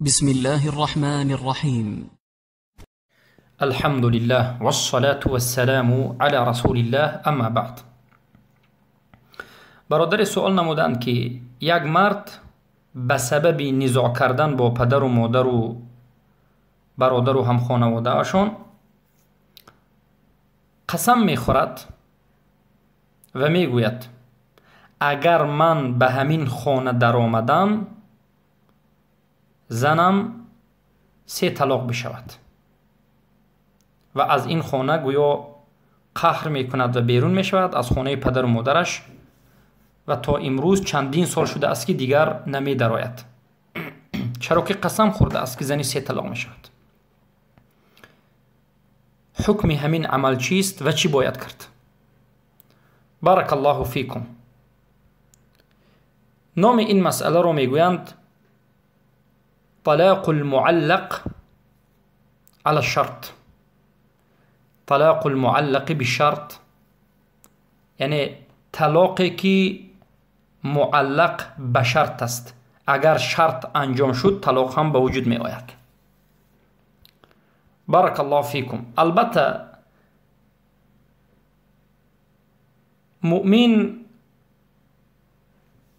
بسم الله الرحمن الرحيم. الحمد لله والصلاة والسلام على رسول الله، اما بعد. برادر سوال نمودند که یک مرد به سبب نزاع کردن با پدر و مادر و برادر و هم خانواده اشان قسم میخورد و میگوید اگر من به همین خانه در آمدم زنم 3 طلاق بشود، و از این خانه گویا قهر میکند و بیرون میشود از خانه پدر و مادرش و تا امروز چندین سال شده است که دیگر نمی درآید، چرا که قسم خورده است که زنی 3 طلاق میشود. حکم همین عمل چیست و چی باید کرد؟ بارک الله فیکم. نام این مسئله رو میگویند طلاق المعلق على الشرط، طلاق المعلق بالشرط، یعنی طلاقی که معلق به شرط است. اگر شرط انجام شد طلاق هم به وجود می آید. بارک الله فیکم. البته مؤمن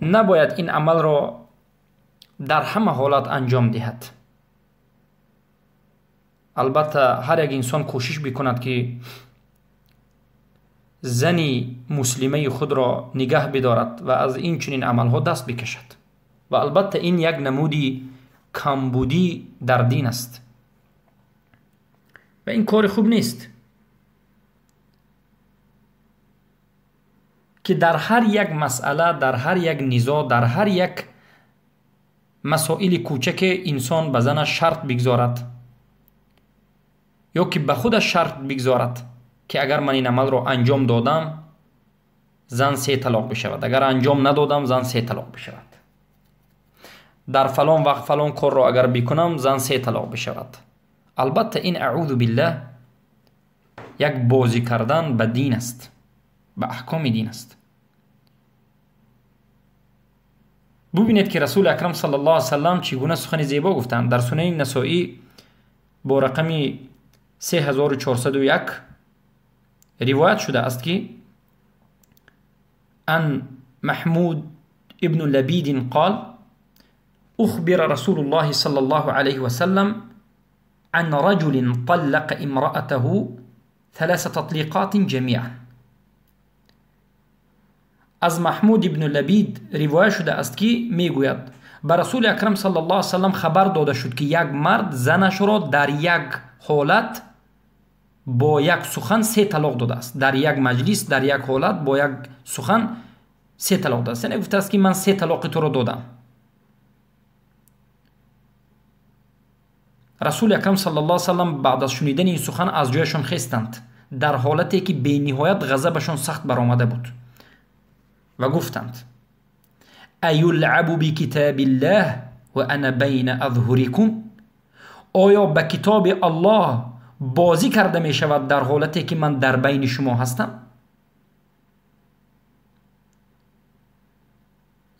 نباید این عمل را در همه حالت انجام دهد. البته هر یک انسان کوشش بکند که زنی مسلمه خود را نگه بدارد و از این چنین عملها دست بکشد، و البته این یک نمودی کمبودی در دین است و این کار خوب نیست که در هر یک مسئله، در هر یک نزاع، در هر یک مسائل کوچک انسان به زنش شرط بگذارد یا که به خودش شرط بگذارد که اگر من این عمل را انجام دادم زن 3 طلاق بشود، اگر انجام ندادم زن 3 طلاق بشود، در فلان وقت فلان کار را اگر بکنم زن 3 طلاق بشود. البته این اعوذ بالله یک بازی کردن به دین است، به احکام دین است. ببینید که رسول اکرم صلی الله علیه وسلم چگونه سخن زیبا گفتند. در سنن نسائی با رقم 3401 روایت شده است که ان محمود ابن لبید قال اخبر رسول الله صلی الله علیه وسلم عن رجل طلق امرأته 3 تطليقات جميعا. از محمود ابن لبید روایت شده است که میگوید به رسول اکرم صلی الله علیه وسلم خبر داده شد که یک مرد زنش را در یک حالت با یک سخن 3 طلاق داده است. در یک مجلس، در یک حالت با یک سخن 3 طلاق داده است. یعنی گفته است که من 3 طلاق تو را دادم. رسول اکرم صلی الله علیه وسلم بعد از شنیدن این سخن از جایشان خستند، در حالتی که بی نهایت غضبشان سخت برآمده بود، و گفتند ایلعب بکتاب الله و انا بین اظهرکم، آیا به کتاب الله بازی کرده می شود در حالتی که من در بین شما هستم؟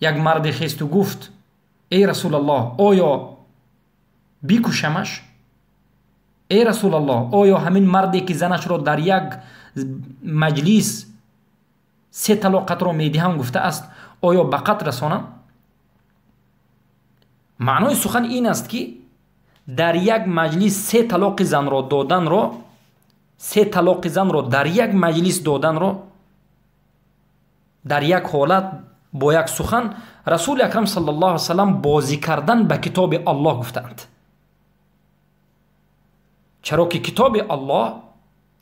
یک مرد خیست و گفت ای رسول الله آیا بکشمش؟ ای رسول الله آیا همین مردی که زنش را در یک مجلس 3 طلاقت را میدهم گفته است آیا به قتل رسانم؟ معنای سخن این است که در یک مجلس 3 طلاق زن را دادن را، 3 طلاق زن را در یک مجلس دادن را، در یک حالت با یک سخن رسول اکرم صلی الله علیه وسلم بازی کردن به کتاب الله گفتند. چرا که کتاب الله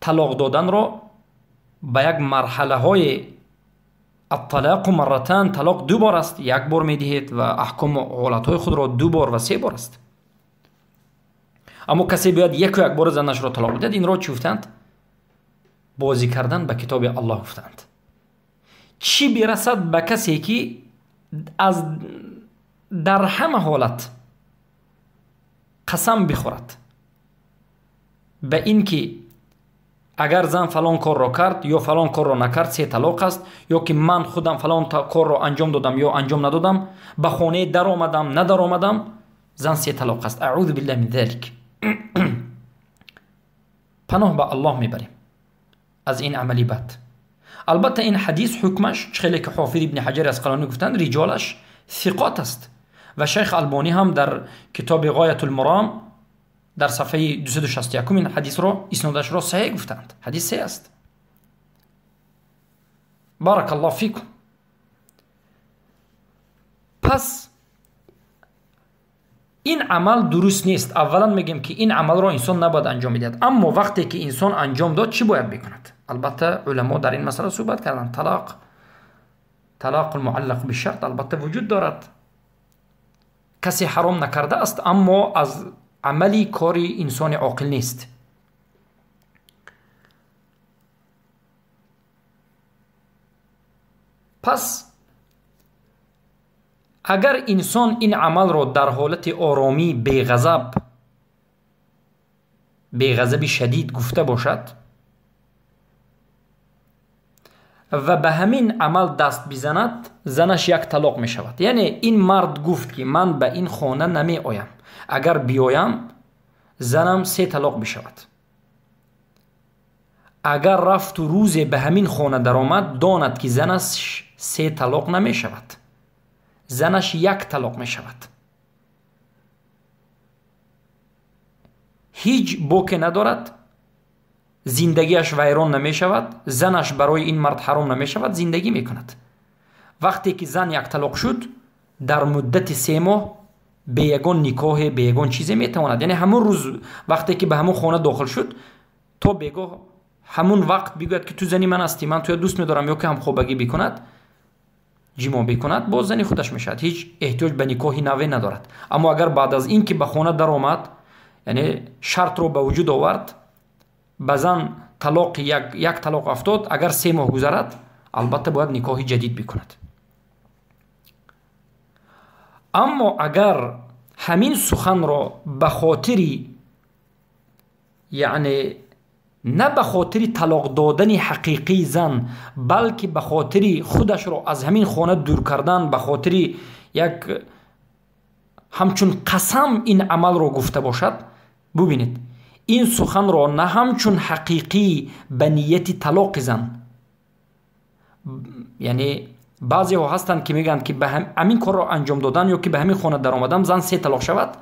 طلاق دادن را به یک مرحله های الطلاق مرتان، طلاق 2 بار است، یک بار میدهید و احکام و حالت های خود را 2 بار و 3 بار است. اما کسی بیاد یک بار زنش را طلاق بدهد، این را چی گفتند؟ بازی کردن به کتاب الله گفتند. چی برسد به کسی که از در همه حالت قسم بخورد به اینکه اگر زن فلان کار را کرد یا فلان کار را نکرد 3 طلاق است، یا که من خودم فلان کار را انجام دادم یا انجام ندادم، به خانه در آمدم ندر آمدم، зан се талоқ аст. Аъузу биллаҳи мин залик. Паноҳ ба Аллоҳ мебарем аз ин амали бад. Албатта ин ҳадис ҳукмаш хеле ки ҳофиз ибни Ҳаҷар Асқалонӣ гуфтанд, риҷолаш сиқот аст ва шайх Албонӣ ҳам дар китоби Ғоятул Муром дар сафҳаи 261 ин ҳадисро иснодашро саҳеҳ гуфтанд. Ҳадис саҳеҳ аст. Баракаллоҳу фикум. Пас ин амал дуруст нест. Аввалан мегӯем ки ин амалро инсон набояд анҷом медиҳад. Аммо вақте ки инсон анҷом дод, чӣ бояд бикунад? Албатта уламо дар ин масъала суҳбат карданд. Талоқул муаллақ бишарт албатта вуҷуд дорад. Касе ҳаром накардааст, аммо аз амали кори инсони оқил нест. Пас агар инсон ин амалро дар ҳолати оромӣ, беғазаби шадид гуфта бошад ва ба ҳамин амал даст бизанад, занаш як талоқ мешавад. Яъне ин мард гуфт ки ман ба ин хона намеоям, агар биёям занам се талоқ бишавад. Агар рафту рӯзе ба ҳамин хона даромад, донад ки занаш се талоқ намешавад, занаш як талоқ мешавад. Ҳеҷ боке надорад, зиндагиаш вайрон намешавад, занаш барои ин мард ҳаром намешавад, зиндагӣ мекунад. Вақте ки зан як талоқ шуд, дар муддати 3 моҳ бе ягон никоҳе, бе ягон чизе метавонад. Яъне ҳамон рӯз вақте ки ба ҳамон хона дохил шуд, то бегоҳ ҳамон вақт бигӯяд ки ту зани ман ҳастӣ, ман туя дӯст медорам, ё ки ҳамхобагӣ бикунад, ҷимоъ бикунад, боз зани худаш мешавад. Ҳеҷ эҳтиёҷ ба никоҳи наве надорад. Аммо агар баъд аз ин ки ба хона даромад, яъне шартро ба вуҷуд овард, ба зан талоқи як талоқ афтод, агар 3 моҳ гузарад, албатта бояд никоҳи ҷадид бикунад. Аммо агар ҳамин суханро ба хотири, яъне на ба хотири талоқ додани ҳақиқии зан, балки ба хотири худашро аз ҳамин хона дур кардан, ба хотири як ҳамчун қасам ин амалро гуфта бошад, бубинед, ин суханро на ҳамчун ҳақиқӣ ба нияти талоқи зан, яъне баъзеҳо ҳастанд ки мегӯянд ки ба ҳамин корро анҷом додан ё ки ба ҳамин хона даромадан зан се талоқ шавад.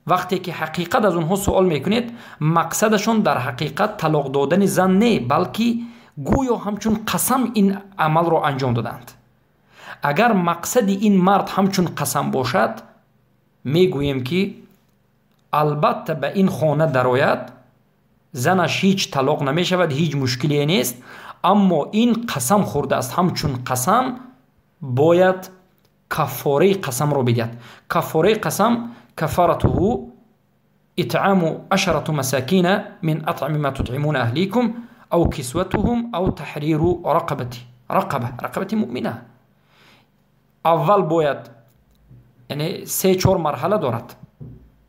Вақте ки ҳақиқат аз онҳо суол мекунед, мақсадашон дар ҳақиқат талоқ додани зан не, балки гӯё ҳамчун қасам ин амалро анҷом доданд. Агар мақсади ин мард ҳамчун қасам бошад, мегӯем ки албатта ба ин хона дарояд, занаш ҳеҷ талоқ намешавад, ҳеҷ мушкиле нест, аммо ин қасам хӯрдааст, ҳамчун қасам бояд каффораи қасамро бидиҳад. Каффораи қасам каффаратуҳу итъаму ашарату масакина мин атъами ма тутъимуна аҳликум ав кисватуҳум ав таҳриру рақабати муъмина. Аввал бояд, яъне 3-4 марҳала дорад.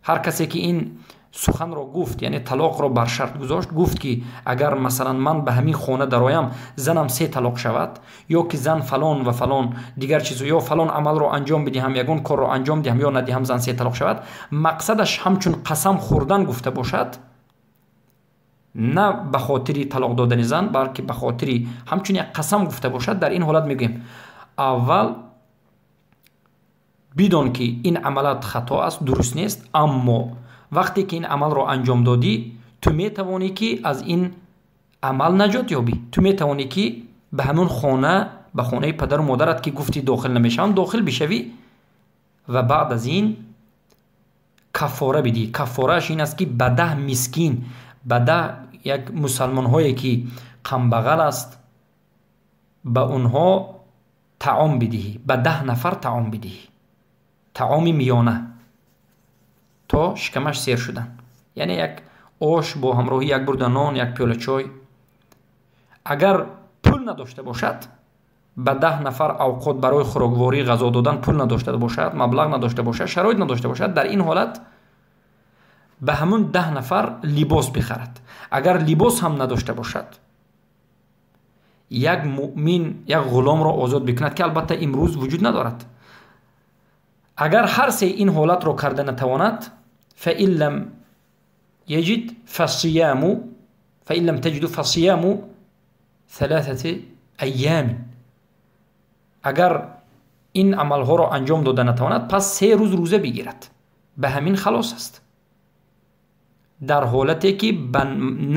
Ҳар касе ки ин суханро гуфт, яъне талоқро бар шарт гузошт, гуфт ки агар масалан ман ба ҳамин хона дароям, занам се талоқ шавад, ё ки зан фалон ва фалон дигар чизо, ё фалон амалро анҷом бидиҳам, ягон корро анҷом диҳам ё надиҳам, зан се талоқ шавад, мақсадаш ҳамчун қасам хӯрдан гуфта бошад, на ба хотири талоқ додани зан, балки ба хотири ҳамчун як қасам гуфта бошад, дар ин ҳолат мегӯем аввал бидон ки ин амалат хато аст, дуруст нест, аммо вақте ки ин амалро анҷом додӣ, ту метавонӣ ки аз ин амал наҷот ёбӣ. Ту метавонӣ ки ба ҳамон хона, ба хонаи падару модарат ки гуфтӣ дохил намешавам, дохил бишавӣ ва баъд аз ин каффора бидиҳӣ. Каффорааш ин аст ки ба 10 мискин, ба 10 як мусалмонҳое ки камбағал аст, ба онҳо таом бидиҳӣ, ба 10 нафар таом бидиҳӣ, таоми миёна то шикамаш сер шудан, яъне як ош бо ҳамроҳи як бурда нон, як пиёла чой. Агар пул надошта бошад, ба 10 нафар авқот барои хӯрокворӣ, ғазо додан пул надошта бошад, маблағ надошта бошад, шароит надошта бошад, дар ин ҳолат ба ҳамон 10 нафар либос бихарад. Агар либос ҳам надошта бошад, як муъмин, як ғуломро озод бикунад, ки албатта имрӯз вуҷуд надорад. Агар ҳар се ин ҳолатро карда натавонад, فإن لم يجد فصيام فإن لم تجدوا فصيام ثلاثة أيام. Агар ин амалҳоро анҷом дода натавонад, пас 3 рӯз рӯза бигирад. Ба ҳамин халос аст. Дар ҳолате ки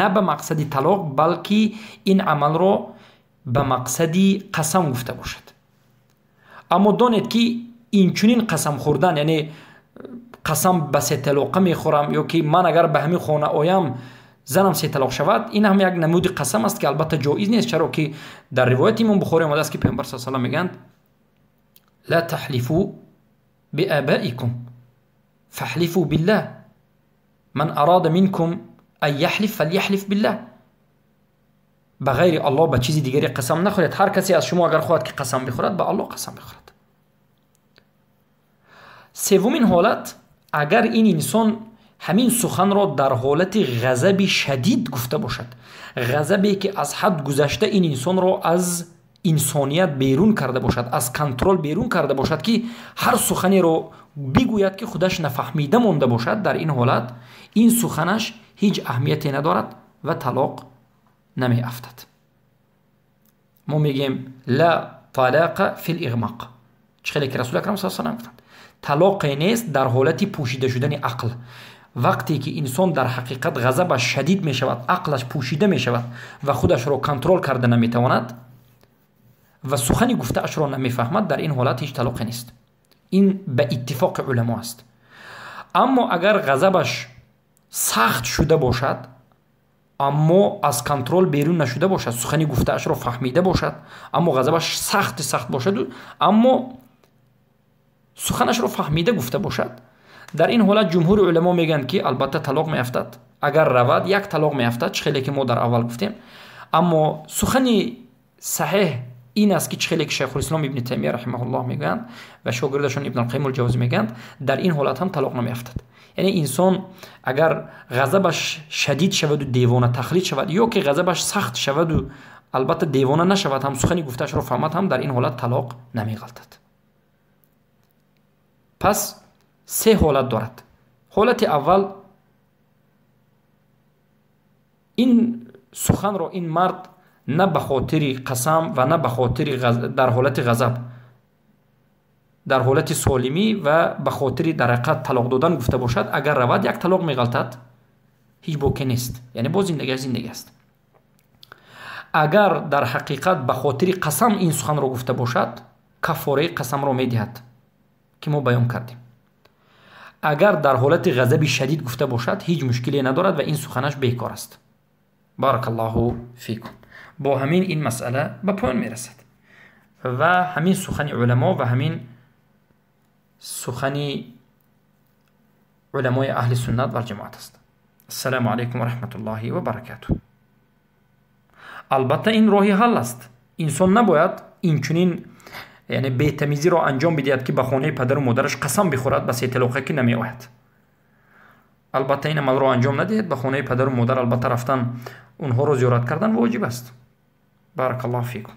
на ба мақсади талоқ, балки ин амалро ба мақсади қасам гуфта бошад. Аммо донед ки инчунин қасам хӯрдан, яъне қасам ба се талоқа мехӯрам ё ки ман агар ба ҳамин хона оям занам се талоқ шавад, ин ҳам як намуди қасам аст ки албатта ҷоиз нест, чаро ки дар ривояти имом Бухорӣ омадааст ки Паёмбар саллаллоҳу алайҳи васаллам мегӯянд: ла таҳлифу биабаикум фаҳлифу биллаҳ ман арада минкум ан яҳлиф фаляҳлиф биллаҳ. Ба ғайри Аллоҳ ба чизи дигаре қасам нахӯред. Ҳар касе аз шумо агар хоҳад ки қасам бихӯрад, ба Аллоҳ қасам бихӯрад. Севумин ҳолат, агар ин инсон ҳамин суханро дар ҳолати ғазаби шадид гуфта бошад, ғазабе ки аз ҳад гузашта ин инсонро аз инсоният берун карда бошад, аз контрол берун карда бошад, ки ҳар суханеро бигӯяд ки худаш нафаҳмида монда бошад, дар ин ҳолат ин суханаш ҳеҷ аҳамияте надорад ва талоқ намеафтад. Мо мегӯем ла талақа фил иғмоқ. Чӣ хеле ки Расули Акрам саллаллоҳу алайҳи васаллам гуфтанд, талоқе нест дар ҳолати пӯшида шудани ақл. Вақте ки инсон дар ҳақиқат ғазабаш шадид мешавад, ақлаш пӯшида мешавад ва худашро контрол карда наметавонад ва сухани гуфтаашро намефаҳмад, дар ин ҳолат ҳеҷ талоқе нест. Ин ба иттифоқи уламо аст. Аммо агар ғазабаш сахт шуда бошад, аммо аз контрол берун нашуда бошад, сухани гуфтаашро фаҳмида бошад, аммо ғазабаш сахти сахт бошаду аммо суханашро фаҳмида гуфта бошад, дар ин ҳолат ҷумҳури уламо мегӯянд ки албатта талоқ меафтад. Агар равад, як талоқ меафтад, чӣ хеле ки мо дар аввал гуфтем. Аммо сухани саҳеҳ ин аст ки чӣ хеле ки Шайхулислом Ибни Таймия раҳимаҳуллоҳ мегӯянд ва шогирдашон Ибн Алқайим Алҷавзӣ мегӯянд, дар ин ҳолат ҳам талоқ намеафтад. Яъне инсон агар ғазабаш шадид шаваду девона тахлид шавад ё ки ғазабаш сахт шаваду албатта девона нашавад, ҳам сухани гуфтаашро фаҳмад, ҳам дар ин ҳолат талоқ намеғалтад. Пас се ҳолат дорад. Ҳолати аввал, ин суханро ин мард на ба хотири қасам ва на ба хотири дар ҳолати ғазаб, дар ҳолати солимӣ ва ба хотири дар ҳақиқат талоқ додан гуфта бошад, агар равад як талоқ меғалтад, ҳеҷ боке нест, яъне боз зиндагиаш зиндагӣ аст. Агар дар ҳақиқат ба хотири қасам ин суханро гуфта бошад, кафораи қасамро медиҳад ки мо баён кардем. Агар дар ҳолати ғазаби шадид гуфта бошад, ҳеҷ мушкиле надорад ва ин суханаш бекор аст. Баракаллоҳу фикум. Бо ҳамин ин масъала ба поён мерасад ва ҳамин сухани уламо ва ҳамин сухани уламои аҳли суннат вал ҷамоат аст. Ассалому алайкум ва раҳматуллоҳи ва баракатуҳ. Албатта ин роҳи ҳал аст. Инсон набояд инчунин, яъне бетамизиро анҷом бидиҳад ки ба хонаи падару модараш қасам бихӯрад ба се талоқе ки намеояд. Албатта ин амалро анҷом надиҳед. Ба хонаи падару модар албатта рафтан, онҳоро зиёрат кардан воҷиб аст. Баракаллоҳу фикум.